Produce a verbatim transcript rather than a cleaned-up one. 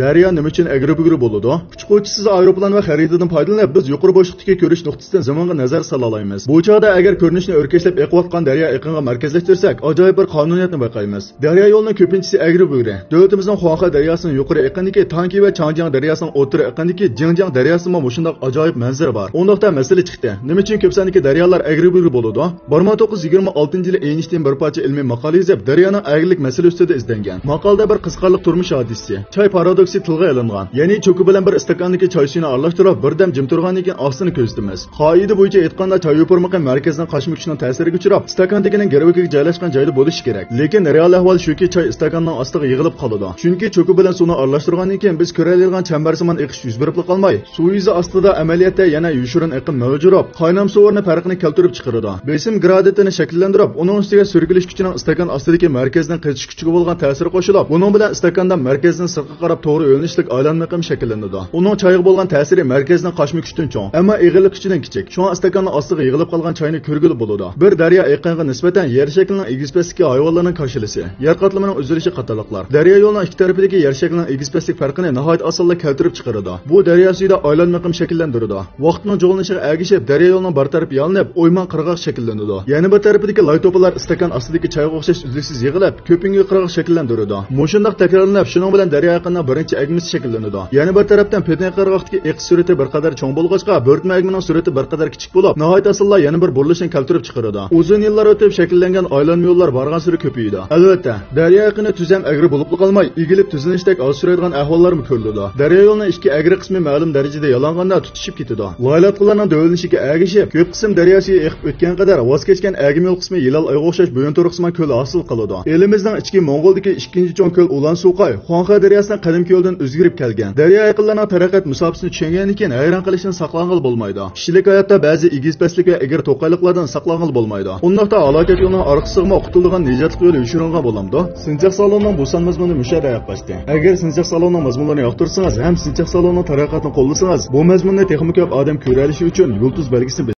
دەريا نېمە ئۈچۈن ئەگرى-بۈگرى بولىدۇ؟ ئۇچقۇچىسىز ئايروپىلان ۋە خەرىتىدىن پايدىلىنىپ، بىز يۇقىرى بوشلۇقتىكى كۆرۈش نۇقتىسىدىن زېمىنغا نەزەر سالالايمىز. بۇ چاغدا ئەگەر كۆرۈنۈشنى ئۆركەشلەپ ئېقىۋاتقان دەريا ئېقىنىغا مەركەزلەشتۈرسەك، ئاجايىپ بىر قانۇنىيەتنى بايقايمىز. دەريا يولىنىڭ كۆپىنچىسى ئەگرى-بۈگرى. دۆلىتىمىزنىڭ خۇاڭخې دەرياسىنىڭ يۇقىرى ئېقىنىدىكى تانكى ۋە چاڭجياڭ دەرياسىنىڭ ئوتتۇرا ئېقىنىدىكى جىڭجياڭ دەرياسىدىمۇ مۇشۇنداق ئاجايىپ مەنزىرە بار. ئۇنداقتا مەسىلە چىقتى. نېمە ئۈچۈن كۆپ ساندىكى دەريالار ئەگرى-بۈگرى بولىدۇ؟ بىر مىڭ توققۇز يۈز يىگىرمە ئالتىنچى يىلى ئېينشتىين بىر پارچە ئىلمىي ماقالە يېزىپ، دەريانىڭ ئەگرىلىك مەسىلە ئۈستىدە ئىزدەنگەن. ماقالىدە بىر قىزىقارلىق تۇرمۇش ھادىسىسى، چاي پارادوكسى تىلغا ئېلىنغان. يەنى چوكا بىلەن بىر ئىستاكاندىكى چاي سۈيىنى ئارىلاشتۇرۇپ، بىردەم جىم تۇرغاندىن كېيىن ئاقىشىنى كۆزىتىمىز. قائىدە بويىچە ئېيتقاندا، چاي يوپۇرمىقى مەركەزنىڭ قاچما كۈچىنىڭ تەسىرىگە ئۇچراپ، ئىستاكاندىكىنىڭ گىرۋىكىگە جايلاشقان جايدا بولۇشى كېرەك. لېكىن رېئال ئەھۋال شۇكى، چاي ئىستاكاننىڭ ئاستىغا يىغىلىپ قالىدۇ. چۈنكى چوكا بىلەن سۇنى ئارىلاشتۇرغاندىن كېيىن بىز كۆرەلەيدىغان چەمبەرسىمان ئېقىش يۈز بېرىپلا قالماي، سۇ يۈزى ئاستىدا ئەمەلىيەتتە يەنە يوشۇرۇن ئېقىم مەۋجۇت بولۇپ، قاينام سۇ ئورنى پەرقىنى كەلتۈرۈپ چىقىرىدۇ. بېسىم گرادىيېنتىنى شەكىللەندۈرۈپ، ئۇنىڭ ئۈستىگە سۈركىلىش كۈچىنىڭ ئىستاكان ئاستىدىكى مەركەزنىڭ قېتىش كۈچىگە بولغان تەسىرى قوشۇلۇپ، بۇنىڭ بىلەن ئىستاكاندا مەركەزدىن سىرتقا قاراپ توغرا يۆنىلىشلىك ئايلانما ئېقىم شەكىللىنىدۇ. ئۇنىڭ چايغا بولغان تەسىرى مەركەزنىڭ قاچما كۈچىدىن چوڭ، ئەمما ئېغىرلىق كۈچىدىن كىچىك. شۇڭا ئىستاكاننىڭ ئاستىغا يىغىلىپ قالغان چاينى كۆرگىلى بولىدۇ. بىر دەريا ئېقىنىغا نىسبەتەن يەر شەكلىنىڭ ئېگىز پەسلىكى، ھايۋانلارنىڭ كاشىلىسى، يەر قاتلىمىنىڭ ئۈزۈلۈشى قاتارلىقلار دەريا يولىنىڭ ئىككى تەرىپىدىكى يەر شەكلىنىڭ ئېگىز پەسلىك پەرقىنى ناھايىتى ئاسانلا كەلتۈرۈپ چىقىرىدۇ. بۇ دەريا سۈيىدە ئايلانما ئېقىم شەكىللەندۈرىدۇ. ۋاقىتنىڭ جۇغلىنىشىغا ئەگىشىپ، دەريا يولىنىڭ بىر تەرىپى يالىنىپ، ئويمان قىرغاق شەكىللىنىدۇ. يەنە بىر تەرىپىدىكى لاي توپىلار ئىستاكان ئاستىدىكى چايغا ئوخشاش ئۈزلۈكسىز يىغىلىپ، كۆپۈڭگۈ قىرغاق شەكىللەندۈرىدۇ. مۇشۇنداق تەكرارلىنىپ، شۇنىڭ بىلەن دەريا ئېقىنىنىڭ بىرىنچى ئەگمىسى شەكىللىنىدۇ. يەنە بىر تەرەپتىن، پېتىنى قىرغاقتىكى ئېقىش سۈرئىتى بىر قەدەر چوڭ بولغاچقا، بۆرتمە ئەگمىنىڭ سۈرئىتى بىر قەدەر كىچىك بولۇپ، ناھايىتى ئاسانلا يەنە بىر بۇرۇلۇشنى كەلتۈرۈپ چىقىرىدۇ. ئۇزۇن يىللار ئۆتۈپ شەكىللەنگەن ئايلانما يوللار بارغانسېرى كۆپىيىدۇ. ئەلۋەتتە، دەريا ئېقىنى تۈز ھەم ئەگرى بولۇپلا قالماي، ئېگىلىپ تۈزلىنىشتەك ئاز ئۇچرايدىغان ئەھۋاللارمۇ كۆرۈلىدۇ. دەريا يولىنىڭ ئىچكى ئەگرى قىسمى مەلۇم دەرىجىدە يالانغاندا تۇتىشىپ كېتىدۇ. لايلاتقۇلارنىڭ دۆۋىلىنىشىگە ئەگىشىپ، كۆپ قىسىم دەريا سۈيى ئېقىپ ئۆتكەن قەدەر ۋاز كەچكەن ئەگىم يول قىسمى يىلان ئايغا ئوخشاش بويۇنتۇرۇقسىمان كۆل ھاسىل قىلىدۇ. ئېلىمىزنىڭ ئىچكى موڭغۇلدىكى ئىككىنچى چوڭ كۆل ئۇلان سۇقاي خۇاڭخې دەرياسىنىڭ قەدىمكى يولىدىن ئۆزگىرىپ كەلگەن. دەريا ئېقىنلارنىڭ تەرەققىيات مۇساپىسىنى چۈشەنگەندىن كېيىن ھەيران قېلىشتىن ساقلانغىلى بولمايدۇ. كىشىلىك ھاياتتا بەزى ئېگىز پەسلىك ۋە ئېگىر توقايلىقلاردىن ساقلانغىلى بولمايدۇ. ئۇنداقتا ھالاكەت يولىنىڭ ئارقىسىغىمۇ قۇتۇلىدىغان نىجاتلىق يولى يوشۇرۇنغان بولامدۇ؟ سىنچاق سالوننىڭ بۇ سان مەزمۇنى مۇشۇ يەردە ئاياغلاشتى. ئەگەر سىنچاق سالوننىڭ مەزمۇنلىرىنى ياقتۇرسىڭىز ھەم سىنچاق سالوننىڭ تەرەققىياتىنى قوللىسىڭىز، بۇ مەزمۇننى تېخىمۇ كۆپ ئادەم كۆرەلىشى ئۈچۈن يۇلتۇز بەلگىسىنى